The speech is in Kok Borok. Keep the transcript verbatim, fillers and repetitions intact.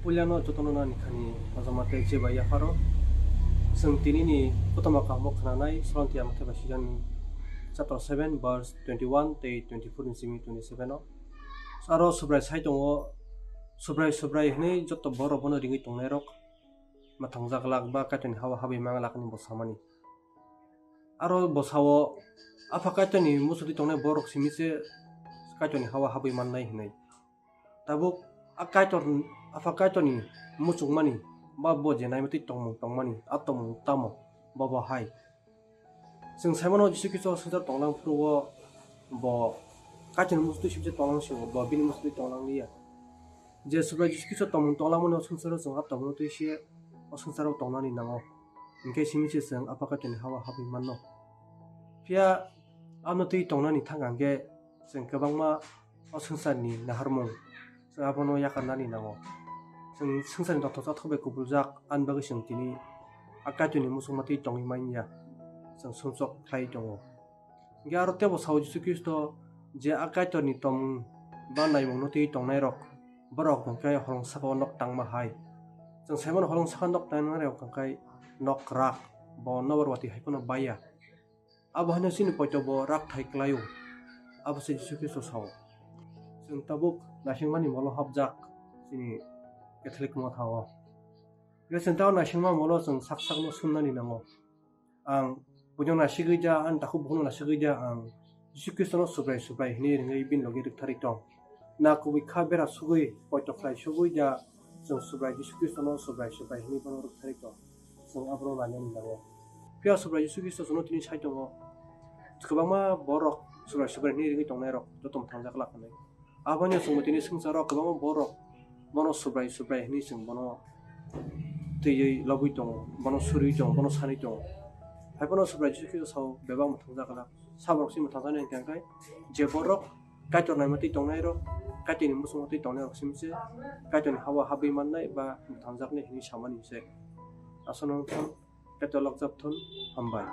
Puilano jotono nani khani majama tei jeba yapharo. Chwng tinini kothoma kahamo khnanai Solomon Thwiya Mathai bai swijani chapter seven verse twenty-one tei twenty-four ni simi twenty-seven o. Aro Subrai sai tongo, Subrai, Subrai hwnwi joto borok bono ringwi tongnairok mwthangjaglak ba Kaitorni hao habwi manglak hwnwi bo samani. Aro bo sao, Apha Kaitorni muchungtwi tongnai borok simi se Kaitorni hao habwi mannai hwnwi. Tabuk a Kaitor, Apha Kaitorni muchungmani ba bo je naimwtwi tongmung tongmani, a tongmung tamo, bo bo hai. Chwng saimano Jisu Khristo swngchar tonglang phuru o bo Kaitorni muchungtwi sibse tonglang sio, bo bini muchungtwi tonglang liya. Je Subrai Jisu Khristo tongmung tonglamani o swngcharo chwng a tongmung twi se o swngcharo tongnani nango. Hinkhe simi se chwng Apha Kaitorni hao habwi manno. Phiya ano twi tongnani thang hwnkhe chwng kwbangma o swngcharni naharmung chwng abono yakarnani nango. Chwng swngcharni dothor chathok bai kubuljak ani bagwi chwng tini a Kaitorni muchungma twi tongwi manya, chwng sumsok khlai tongo. Hinkhe aro teibo sao Jisu Khristo je a Kaitorni tongmung ba naimungno twi tongnairok, borok hwnkhe holong saka o nok tangma hai. Chwng saimano holong saka nok tangnairok hwnkhe nok kwrak, bo nokbar watwi hai phano baiya. Abo haino chini poito bo rak thai kwlaio, abo se Jisu Khristo sao. Chwng tabuk naisingmani molo hapjak chini Catholic motha o. Hwnkhe chwng tamo naisingma molo chwng sak sakno sunnani nango. Ang buino nasigwi da, ani takhuk bukhukno nasigwi da, ang Jisu Khristono Subrai Subrai hwnwi ringwi bini logi rwktharwi tong. Na kubui kha bera sugwi, poito khlai sugwi da, chwng Subrai Jisu Khristono Subrai Subrai hwnwi bono rwktharwi tong. Chwng abono nainani nango. Phiya Subrai Jisu Khristo chwngno tini sai tongo. Kwbangma borok Subrai Subrai hwnwi ringwi tongnairok joto mwthangjaglak hwnwi. Aboni chwngbo tini swngcharo kwbangma borok bono Subrai Subrai hwnwi chwng bono twiwi lobwi tongo, bono suriwi tongo, bono sanwi tongo. Hai phano Subrai Jisu Khristo sao bebak mwthangjaglak. Sa borok se mwthangjaknai hwnkhe je borok Kaitor naima twi tongnairok, Kaitorni muchungma twi tongnairok simi se Kaitorni hao habwi mannai ba mwthangjaknai hwnwi samani se. Aswkno wngthang, Kaitor lokjak thun, hambai.